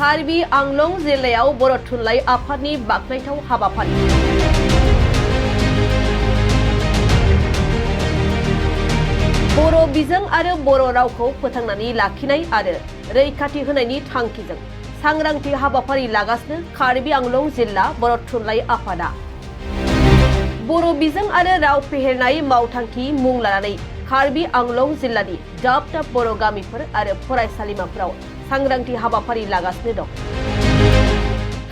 कार्बि आंलं जिल्लायाव बर' थुनलाइ आफादनि बाखनायथाव हाबाफारि। बर' बिजों आरो बर' रावखौ फोथांनानै लाखिनाय आरो रैखाथि होनायनि थांखिजों सांग्रांथि हाबाफारि लागासिनो कार्बि आंलं जिल्ला बर' थुनलाइ आफादा। बर' बिजों आरो राव फेहेरनाय मावथांखि मुं लानानै कार्बि आंलं जिल्लानि दाब दाब बर' गामिफोर आरो फरायसालिमाफोराव सांग्रांथि हाबाफारि लागासिनो दं।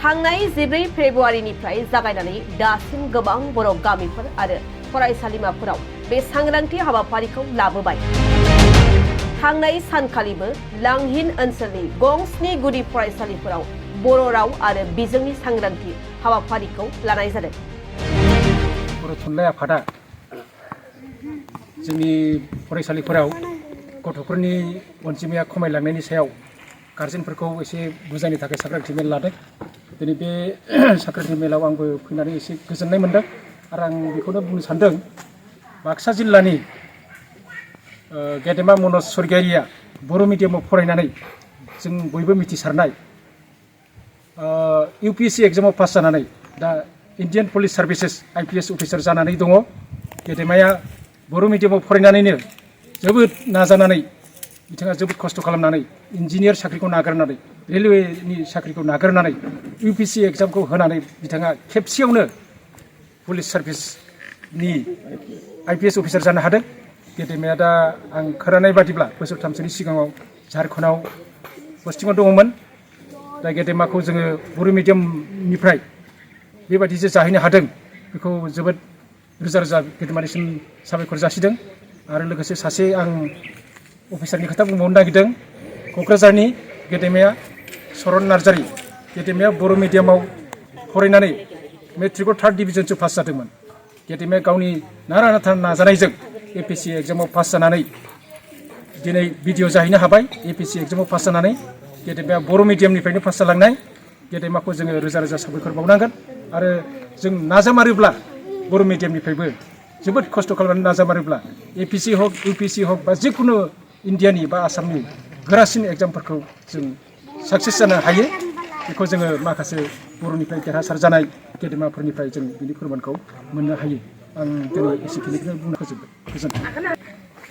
थांनाय 14 फेब्रुवारिनिफ्राय जागायनानै दासिम गोबां बर' गामिफोर आरो फरायसालिमाफोराव बे सांग्रांथि हाबाफारिखौ लाबोबाय। थांनाय सानखालिबो लांहिन ओनसोलनि गंस्नि गुदि फरायसालिफोराव बर' राव आरो बिजोंनि सांग्रांथि हाबाफारिखौ लानाय जादों। बर' थुनलाइ आफादा जोंनि फरायसालिफोराव गथ'फोरनि अनजिमाया खमायलांनायनि सायाव गार्जेनफोरखौ एसे बुजायनो थाखाय सांग्रांथि मेल लादों। दिनै बे सांग्रांथि मेलाव आंबो फैनानै एसे गोजोननाय मोनदों आरो आं बेखौनो बुंनो सानदों, बाक्सा जिल्लानि गेदेमा मनज स्वर्गियारिया बर' मिडियामाव फरायनानै जों बयबो मिथिसारनाय UPSC एग्जामाव पास जानानै दा Indian police services IPS officer जानानै दङ। गेदेमाया बर' मिडियामाव फरायनानैनो जोबोद नाजानानै बिथाङा जोबोद खस्थ' खालामनानै इन्जिनियार साख्रिखौ नागारनानै रेलवेनि साख्रिखौ नागारनानै UPSC एग्जामखौ होनानै बिथाङा खेबसेयावनो पुलिस सार्भिसनि IPS अफिसार जानो हादों। गेदेमाया दा आं खोनानाय बादिब्ला बोसोरथामसोनि सिगाङाव झारखन्डआव पस्टिंआव दङमोन। दा गेदेमाखौ जोङो बर' मिडियामनिफ्राय बेबायदि जे जाहैनो हादों बेखौ जोबोद रोजा रोजा गेदेमानिसिम साबायखर जासिदों। आरो लोगोसे सासे आं अफिसारनि खोथा बुंबावनो नागिरदों, क'क्राझारनि गेदेमाया सरन नार्जारि। गेदेमाया बर' मिडियामाव फरायनानै मेट्रिकआव 3rd डिभिजनसो पास जादोंमोन। गेदेमाया गावनि नारा नाथा नाजानायजों APSC एग्जामाव पास जानानै दिनै BDO जाहैनो हाबाय। APSC एग्जामाव पास जानानै गेदेमाया बर' मिडियामनिफ्रायनो पास जालांनाय। गेदेमाखौ जोङो रोजा रोजा साबायखर बावनांगोन। आरो जों नाजामारोब्ला बर' मिडियामनिफ्रायबो जोबोद खस्थ' खालामनानै नाजामारोब्ला APSC हक UPSC हक बा जिखुनु इन्डियानि बा आसामनि गोरासिन एग्जामफोरखौ जों साक्सेस जानो हायो। बेखौ जोङो माखासे बर'निफ्राय देरहासार जानाय गेदेमाफोरनिफ्राय जों बिनि फोरमानखौ मोननो हायो। आं दिनै एसेखिनिखौनो बुंनो फोजोबबाय। गोजोन्थों।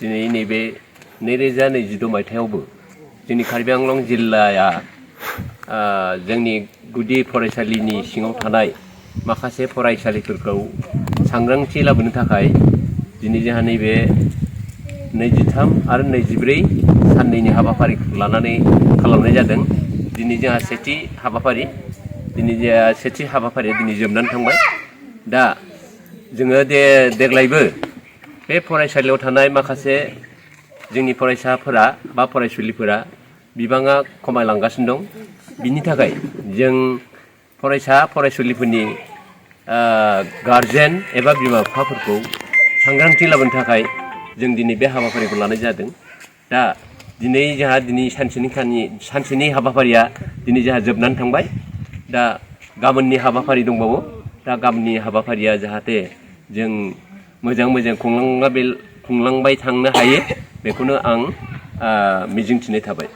दिनै नैबे 2022 मायथाइयावबो जोंनि कार्बि आंलं जिल्लाया जोंनि गुदि फरायसालिनि सिङाव थानाय माखासे फरायसालिफोरखौ सांग्रांथि लाबोनो थाखाय दिनै जोंहा नैबे 23 आरो 24 साननैनि हाबाफारिखौ लानानै खालामनाय जादों। दिनै जोंहा सेथि हाबाफारिया दिनै जोबनानै थांबाय। दा जोङो देग्लायबो बे फरायसालियाव थानाय माखासे जोंनि फरायसाफोरा बा फरायसुलिफोरा बिबाङा खमायलांगासिनो दं। बिनि थाखाय जों फरायसुलिफोरनि गारजेन एबा बिमा बिफाफोरखौ सांग्रांथि लाबोनो थाखाय जों दिनै बे हाबाफारिखौ लानाय जादों। दा दिनै जोंहा सानसेनि हाबाफारिया दिनै जोंहा जोबनानै थांबाय। दा गाबोननि हाबाफारि दंबावो। दा गाबोननि हाबाफारिया जाहाथे जों मोजां खुंलांबाय थांनो हायो, बेखौनो आं मिजिंथिनाय थाबाय।